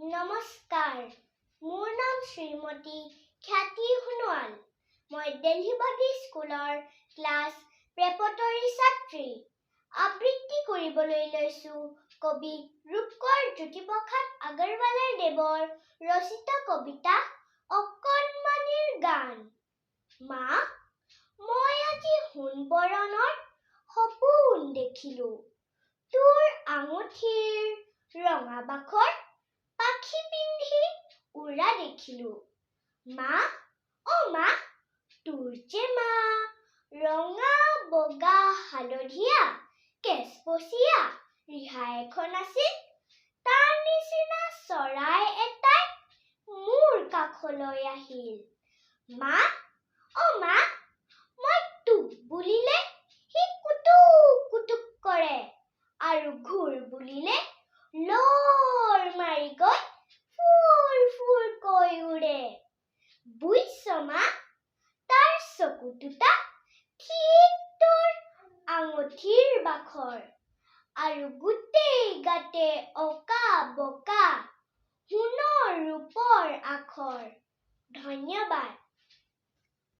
নমস্কাৰ, মোৰ নাম শ্ৰীমতী খ্যাতি সোণোৱাল। মই দেলহি পাব্লিক স্কুলৰ ক্লাছ প্ৰেপটৰী ছাত্ৰী। আবৃত্তি কৰিবলৈ লৈছোঁ কবি ৰূপকোঁৱৰ জ্যোতিপ্ৰসাদ আগৰৱালাৰ দেৱৰ ৰচিত কবিতা অকণমানিৰ গান। মা, মই আজি সোণবৰণৰ সপোন দেখিলোঁ। তোৰ আঙুঠিৰ ৰঙা বাখৰ পাখি পিন্ধি উৰা দেখিলোঁ। মা, অ মা, তোৰ যে মা ৰঙা বগা হালধীয়া কেচপচীয়া ৰিহা এখন আছিল, তাৰ নিচিনা চৰাই এটাই মোৰ কাষলৈ আহিল। মা, অ মা, মই টোপ বুলিলে সি কুটুক কুটুক কৰে আৰু ঘূৰ বুলিলে লৰ মাৰি গৈ ফুৰ ফুৰকৈ উৰে। বুইছ মা, তাৰ চকু দুটা ঠিক তোৰ আঙুঠিৰ বাখৰ আৰু গোটেই গাতে অঁকা বকা সোণৰ ৰূপৰ আখৰ। ধন্যবাদ।